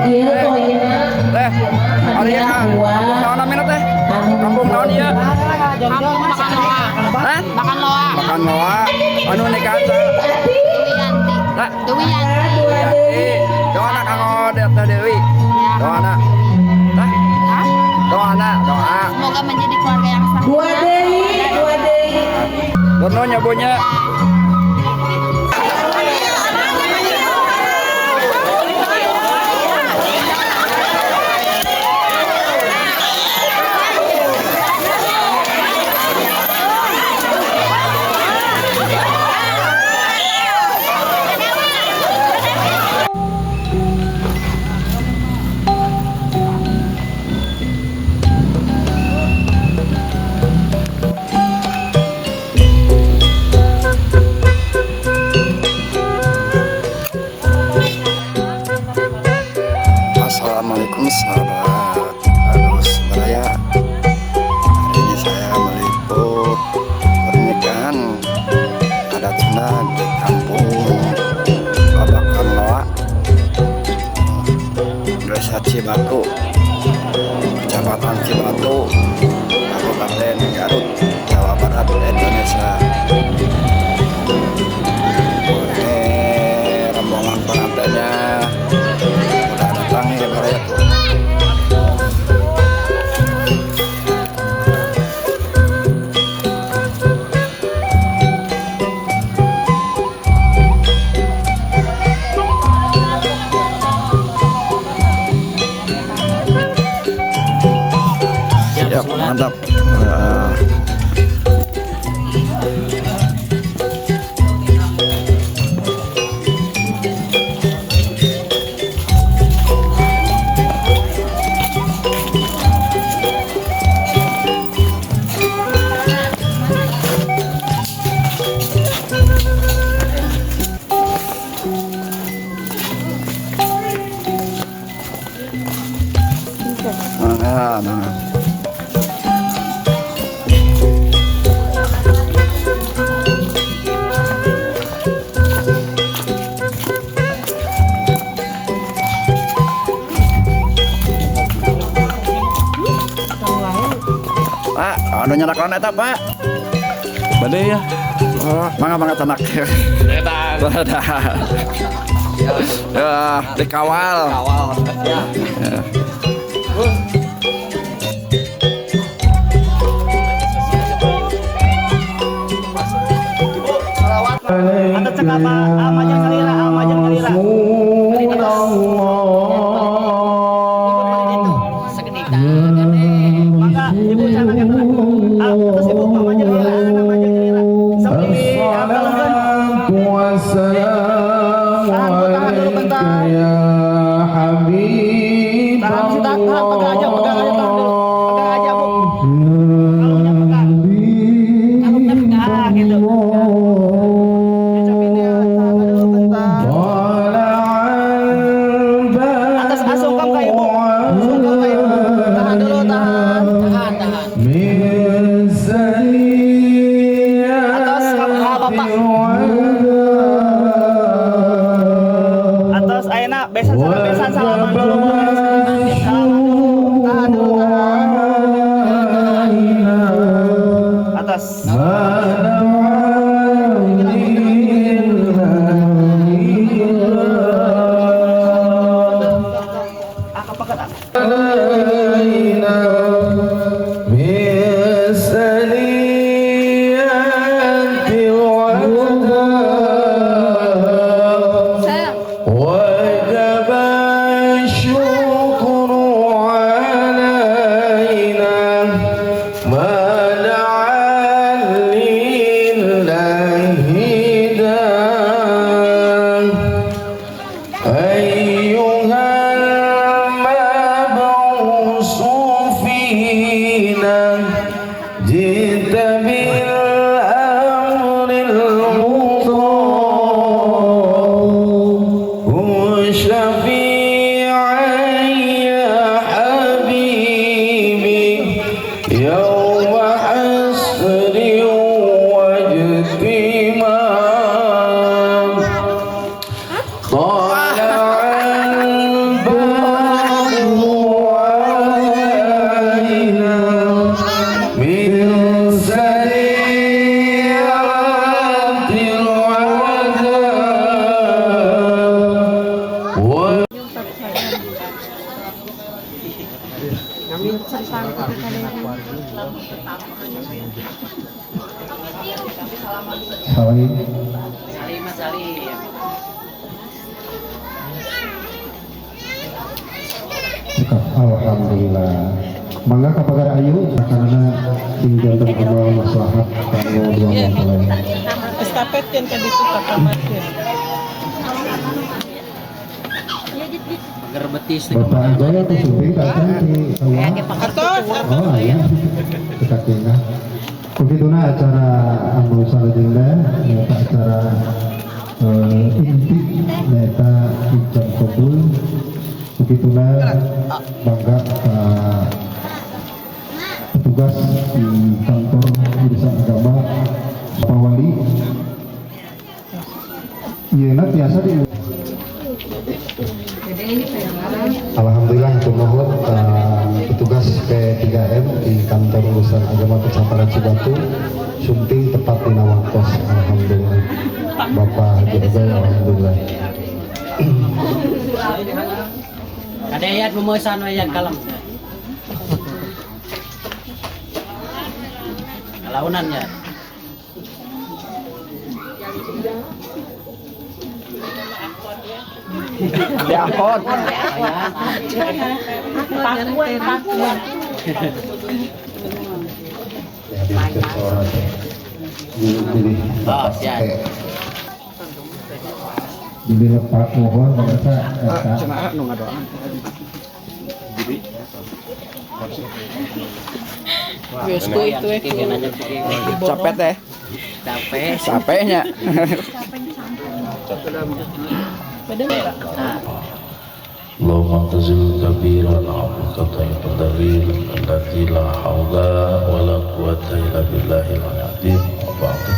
Teh, ari kampung naon namina teh? Kampung naon ieu? Kampung Makan Loa. Hah? Makan Loa. Makan Loa. Anu nikahan saha? Dewi Yanti. Lah, Dewi Yanti. Yanti. Doana kanggo Teh Dewi. Doana. Tah, Hah? doana, doa. Semoga menjadi keluarga yang sakinah. Dua deui, dua deui. Nuhun nya Bu nya. Assalamualaikum sahabat Agus Baraya. Hari ini saya meliput pernikahan adat Sunda di kampung Babakan Loa, Desa Cibatu, Kecamatan Cibatu, Kabupaten Garut, Jawa Barat, Indonesia. Ini rombongan pengantinnya udah datang nih Baraya tuh. Siap, mantap. Nah, nah. Pak, anu nyandak eta, Pak? Bade ya. Oh, mangga mangga candak. Edan. Ya, dikawal. Awal. Ya. Ya. Atau cek apa? Amajang salira, amajang salira. Mangga, ibu sana kata. Ah, terus ibu amajang salira, amajang salira. Sok di kalungkeun. Wassalamu Tahan dulu bentar. alaika ya habib Tahan sih, tahan, tahan, pegang aja, tahan dulu. Pegang aja, Bu. Kalungnya pegang. Kalungnya pegang gitu. Kecap ini ya, tahan dulu bentar. Salim. Salim salim. Cekap, alhamdulillah. Mangga ka Pagar Ayu karena sing janten amal maslahat kanggo dua mempelai. Estafet kan ka ditu ka kamar. Pagar betis. Bapak Jaya tuh supir datang di sawah. Oh iya, kita kena. Begitulah acara anu salajengna nyaeta acara inti nyaeta ijab kabul. Begitulah bangga ka petugas di kantor urusan agama Pak Wali. Ieu tiasa di Alhamdulillah nuhun petugas P3M di kantor urusan agama Kecamatan Cibatu sumping tepat di waktos. Alhamdulillah Bapak Haji Abel, alhamdulillah. Ada ayat memesan ayat kalem. Launan ya. Di angkot. Oh, siap. Jadi lepak mohon pemirsa eta. Cenah nu ngadoan. Capek teh. Capek. Capeknya. Allahumma tazil kabir wal abqa dalil allati la hawla wala quwwata illa billahil azim. Wa ba'du.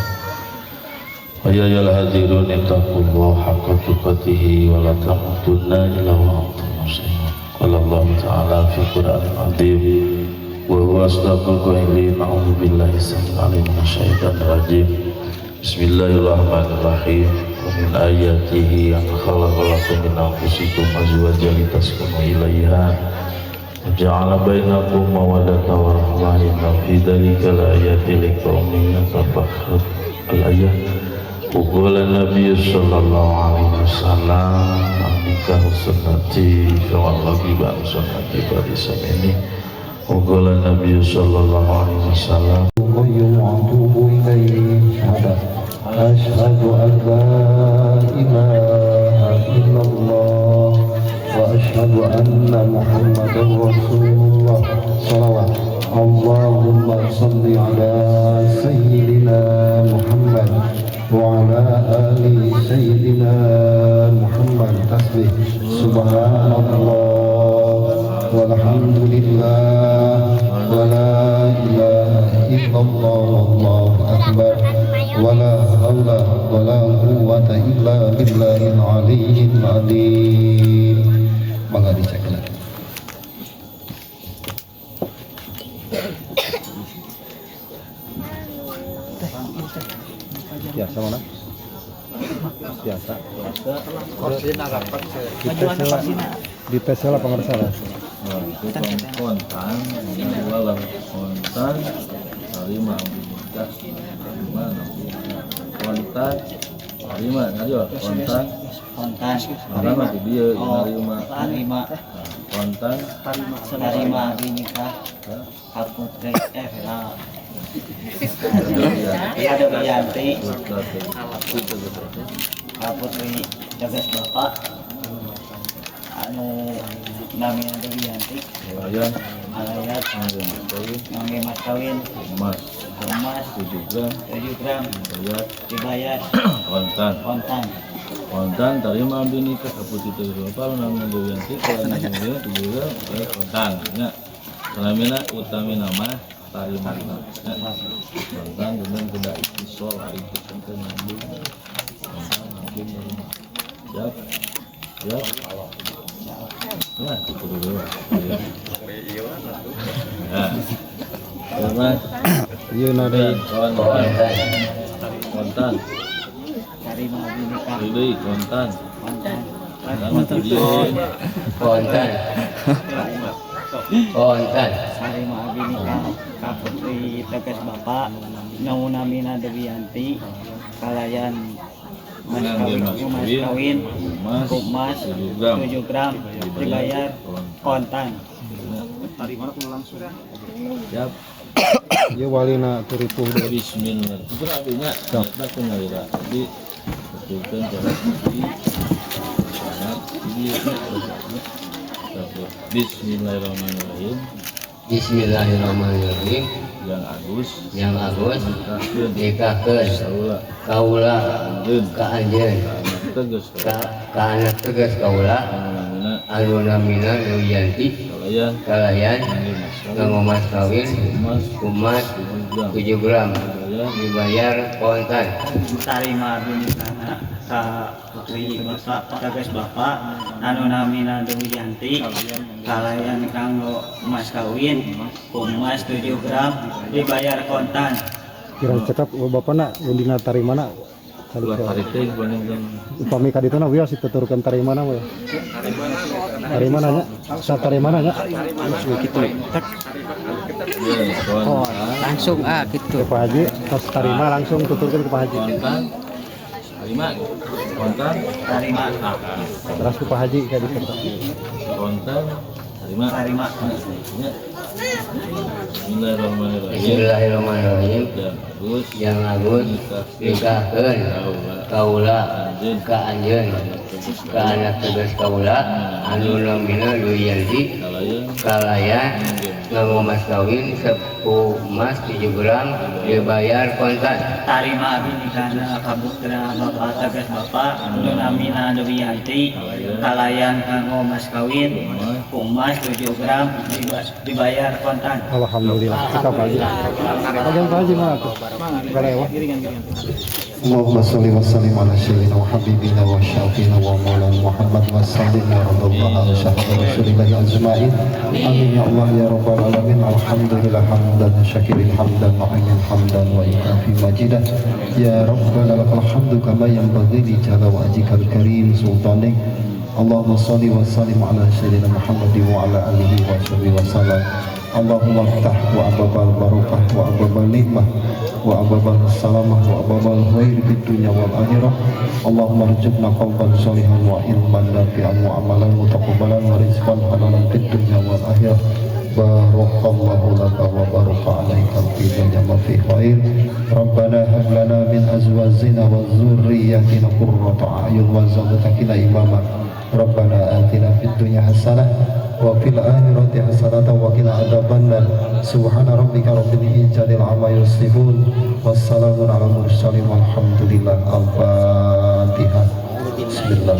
Ya ayyuhal hadirun ittaqullaha haqqa tuqatih wa la tamutunna illa wa antum muslimun. Qala Allahu ta'ala fi Qur'anil azim wa huwa asdaqul qailin. A'udzu billahi samil alim minasyaitonir rajim. Bismillahirrahmanirrahim. Wa min ayatihi an khalaqa lakum min anfusikum azwajan litaskunu ilaiha wa ja'ala bainakum mawaddatan wa rahmah. Inna fi dzalika laayatin liqaumin yatafakkarun. Al-ayat. Wa qala Nabi sallallahu alaihi wasallam nikahu sunnati fa wallahi ba sunnati fa minni. Wa qala Nabi sallallahu alaihi wasallam wa ilaihi syahadat. Asyhadu an la ilaha illallah wa asyhadu anna Muhammadar Rasulullah. Salawat. Allahumma salli ala sayyidina Muhammad wa ala ali sayyidina Muhammad. Tasbih. Subhanallah walhamdulillah wa la ilaha illallah wallahu akbar wa la hawla wa la quwwata illa billahil aliyyil azim. Mangga dicek lagi. Biasa mana? Biasa. Di tes lah pengersa lah. Kontan, kontan, lima, kontan, lima, kontan, kontan, lima dia, lima, lima, kontan, lima nikah, putri ada Wiyanti, putri jagas bapak, anu namanya Wiyanti, alayat, ngangge mas kawin, emas, emas 7 gram, 7 gram, dibayar, kontan, kontan, kontan, terima ambil nikah putri jagas bapak, namanya Wiyanti, kalau namanya 7 gram, kontan, ya, namanya utami nama. Tarima kontan kemudian tidak istisol hari itu sampai nyambung kontan nyambung siap siap nah itu dulu ya ya mas iya nade kontan kontan tarima nikah ini kontan kontan kontan kontan. Kontan. Tarima abdi nikah ka putri teges bapak nu namina Dewianti kalayan mas kawin, mas kawin ku emas 7 gram dibayar kontan. Siap. Ieu walina teu ripuh deui. Bismillah. Itu abinya ternyata ku nyalira. Jadi betulkeun cara di ini. Bismillahirrahmanirrahim. Bismillahirrahmanirrahim. Yang Agus, Yang Agus nikahkeun nikahkeun kaula kaula anjeun ka anjeun ka anak teges ka ka anak teges kaula anu namina anu namina Dewianti kalayan kalayan nganggo mas kawin nganggo mas kawin emas emas 7 gram 7 gram dibayar dibayar kontan. Tarima abdi nikahna ka putri bapak teges bapak anu namina Dewianti kalayan kanggo mas kawin ku emas 7 gram dibayar kontan. Kira cekap bapakna dina tarimana. Ulah tarik teh bandingkeun. Upami ka dituna wios dituturkeun tarimana we. Tarimana nya? Satarimana nya? Gitu. Ya, kontan. Langsung ah gitu. Ke Pak Haji, tos tarima langsung tuturkeun ke Pak Haji. Kontan. Tarima. Kontan. Tarima. Terus ke Pak Haji ka ditu. Kontan. Tarima. Tarima. Ya. Bismillahirrahmanirrahim. Bismillahirrahmanirrahim. Yang Agus Yang Agus nikahkeun kaula anjeun ka anjeun ka anak teges kaula anu namina Dewianti kalayan kalayan nganggo mas kawin sepu emas 7 gram dibayar kontan. Tarima abdi nikahna ka putra bapak teges bapak anu namina Dewianti kalayan kanggo mas kawin ku emas 7 gram dibayar kontan. Alhamdulillah. Cekap Pak Haji. Bagian Pak Haji mah tuh. Galewah. Allahumma salli wa sallim ala sayyidina wa habibina wa syafiina wa maulana Muhammad wa sallim ya rabbal alamin rasulillahi ajmain. Amin ya Allah ya rabbal alamin. Alhamdulillah hamdan syakirin hamdan mu'inin hamdan wa ikafi majidah. Ya rabbana lakal hamdu kama yanbaghi li jalali wajhikal karim sultanik. Allahumma salli wa sallim ala sayyidina Muhammad wa ala alihi wa sahbihi wa sallam. Allahumma ftah wa ababal barakah wa ababal nikmah wa ababal salamah wa ababal khair fid dunya wal akhirah. Allahumma rzuqna qalban sholihan wa ilman nafi'an wa amalan mutaqabbalan wa rizqan halalan fid dunya wal akhirah. Barakallahu laka wa baraka alaika fi dunya wa fi khair. Rabbana hab lana min azwajina wa dzurriyyatina qurrata a'yun warzuqna imama. Rabbana atina fid dunya hasanah wa fil akhirati hasanatan wa qina adzabannar. Subhana rabbika rabbil izzati amma yasifun wassalamun ala mursalin walhamdulillah. Al-Fatihah. Bismillah.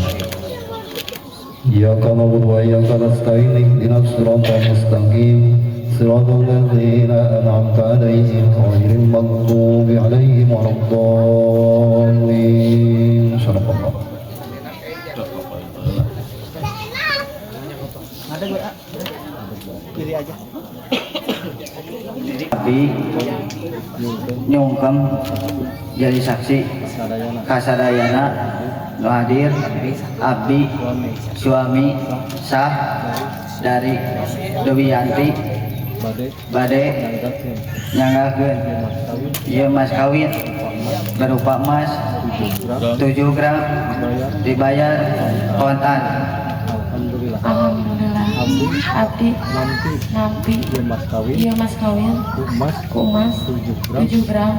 Iyyaka na'budu wa iyyaka nasta'in ihdinas siratal mustaqim siratal ladzina an'amta 'alaihim ghairil maghdubi 'alaihim waladdallin. Shadaqallah. Ada gue ah. Diri aja. Abdi nyungkem jadi saksi kasadayana nu hadir abdi suami sah dari Dewianti bade nyanggakeun ieu mas kawin berupa emas 7 gram dibayar kontan. Alhamdulillah. Abdi nampi ieu mas kawin ku emas 7 gram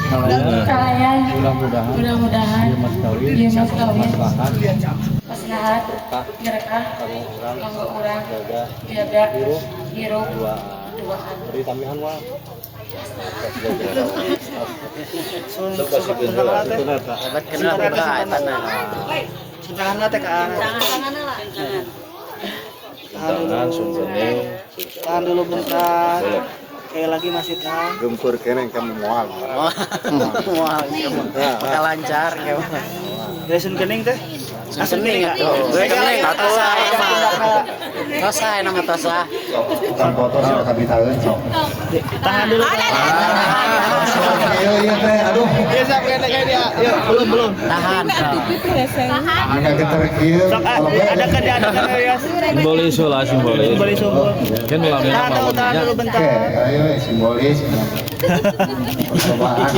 Abdi kalayan mudah-mudahan ieu mas kawin maslahat berkah kanggo urang jaga hirup duaan. Tahan dulu bentar. Kayak lagi masih tahan. Gempur kene kamu mual. Mual. Bakal lancar kayak. Resun kening teh. Asun kening atuh. Kening atuh. Tosa nama tosa. Bukan foto sih kami tahu sok. Tahan dulu. Iya teh, aduh. Iya siap kayak dia. Yuk, belum. Tahan. Agak geter kieu. Ada kan dia ada kan ya. Simbolis lah simbolis. Simbolis simbol. Kan ulamnya Tahan, tahan dulu bentar. Oke, ayo simbolis. Percobaan.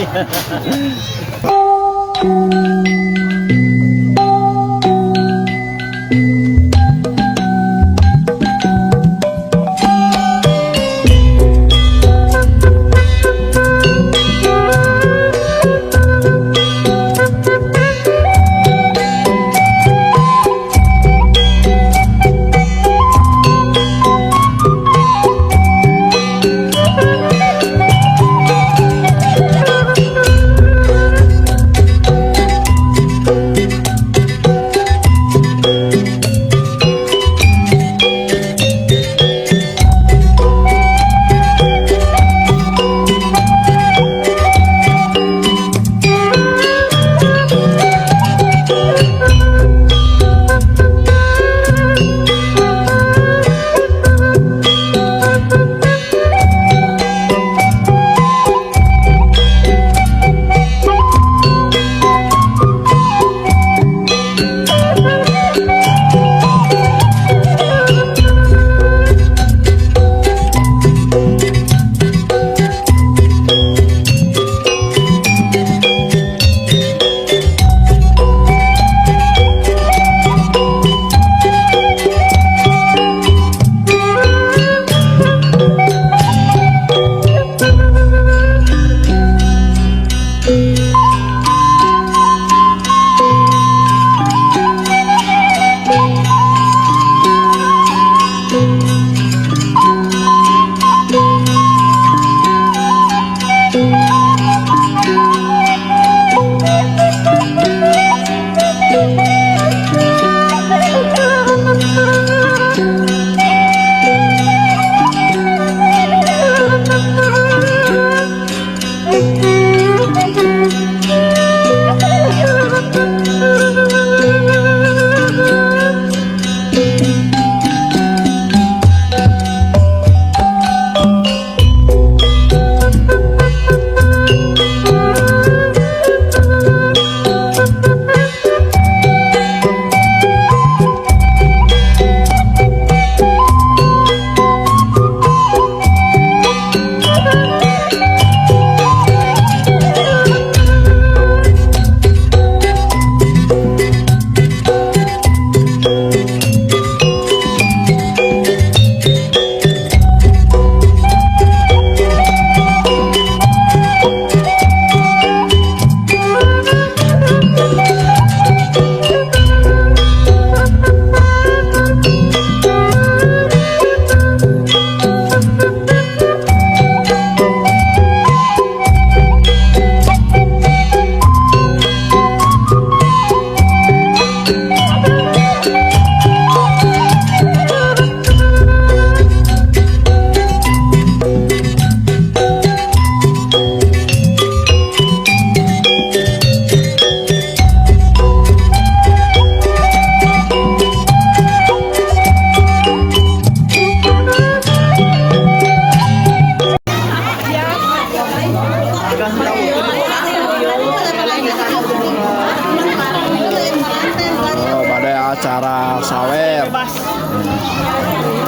Oh, badai acara sawer. Bebas.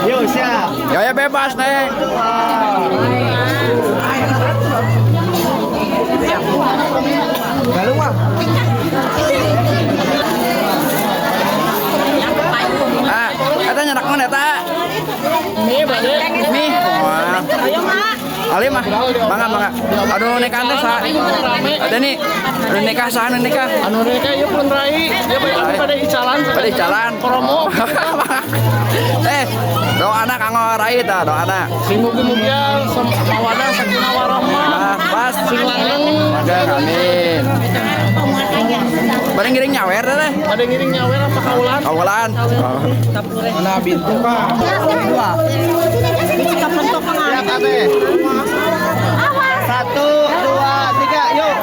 Yuk, siap. Ya bebas, Neng. Ah, eta nyerak mana eta? Mie. Wah. Alim mah, mangga mangga. Aduh nikah teh sa. Ada nih, anu nikah saha anu nikah? Anu nikah ieu pun rai, dia pada icalan. Pada icalan. Promo. Doana kanggo rai tah, doana. Sing mugi-mugia mawadah sakinah warahmah. Nah, pas. Sing langgeng. Amin. Bade ngiring nyawer teh. Bade ngiring nyawer apa kaulan? Kaulan. Mana bintu Pak? Dua. 1, 2, 3, yuk.